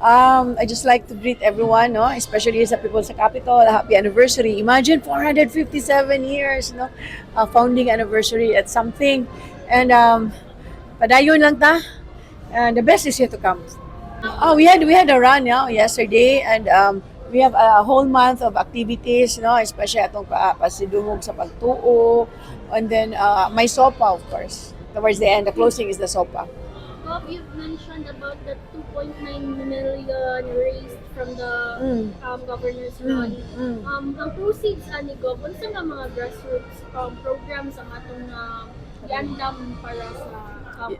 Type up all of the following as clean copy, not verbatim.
I just like to greet everyone, no? Especially sa people sa Capitol. Happy anniversary. Imagine 457 years, no? Founding anniversary at something. And padayon lang ta. And the best is yet to come. Oh, we had a run, yeah, yesterday, and we have a whole month of activities, no, especially atong pasidungog sa pagtuo, and then may SOPA, of course. Towards the end, the closing is the SOPA. Bob, you've mentioned about the 2.9 million raised from the governor's run. Ang proceeds ani, Gov, unsa nga mga grassroots programs ang atong giandam para sa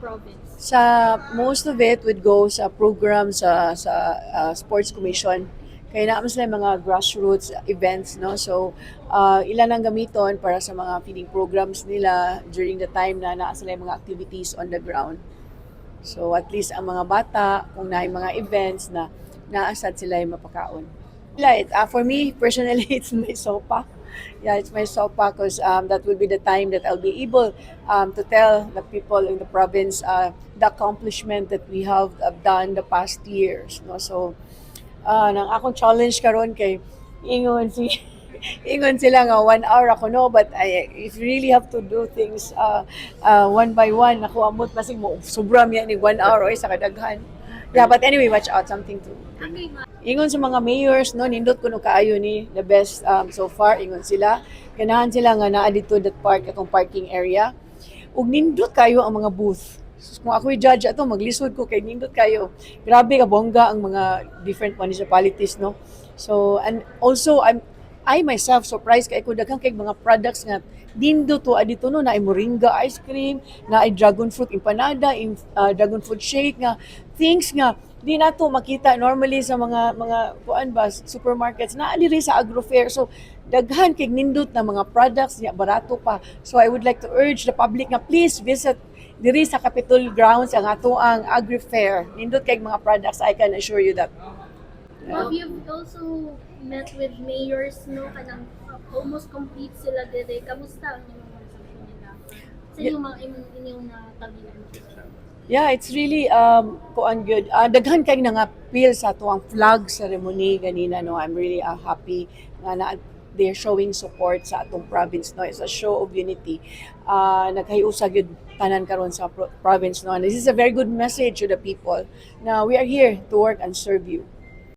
province? Sa most of it would go sa program sa Sports Commission. Kaya naa man sila mga grassroots events, no? So, ilan ang gamiton para sa mga feeding programs nila during the time na naa sila yung mga activities on the ground. So, at least ang mga bata, kung naay mga events na naa sad sila yung mapakaon. Like, for me, personally, it's my SOPA. Yeah, it's my SOPA because that will be the time that I'll be able to tell the people in the province the accomplishment that we have done the past years. No? So, nang akong challenge karon kay ingon sila nga 1 hour ako, no, but if you really have to do things one by one, ako amot basig mo sobra mi ni 1 hour oy sa kadaghan. Yeah, but anyway, watch out, something to ingon sa mga mayors, no, nindot kuno kaayo ni, the best so far, ingon sila. Ganahan sila nga naa dito that park, atong parking area, ug nindot kayo ang mga booth. Sus, kung ako'y judge ato, maglisod ko kay nindot kayo. Grabe ka bongga ang mga different municipalities, no? So, and also I myself surprised kay ko, daghan kay mga products nga nindot to adito, no, naay moringa ice cream, naay dragon fruit empanada, dragon fruit shake, nga things nga di nato makita normally sa mga kuan ba, supermarkets, naa diri sa Agro Fair. So daghan kay nindot na mga products niya, barato pa. So I would like to urge the public nga please visit diri sa Capitol grounds ang ato ang Agri Fair. Nindot kay mga products, I can assure you that. Bob, you've also met with mayors, no? Kanang almost complete sila dire. Kamusta ang inyong mga reception nila? Sa inyong mga inyong natabihan? Yeah, it's really kuan good. Daghan kay nangapil sa atuang flag ceremony ganina, no. I'm really happy nga na they're showing support sa atong province, no. It's a show of unity. Naghiusa gyud tanan karon sa province, no. And this is a very good message to the people. Now we are here to work and serve you.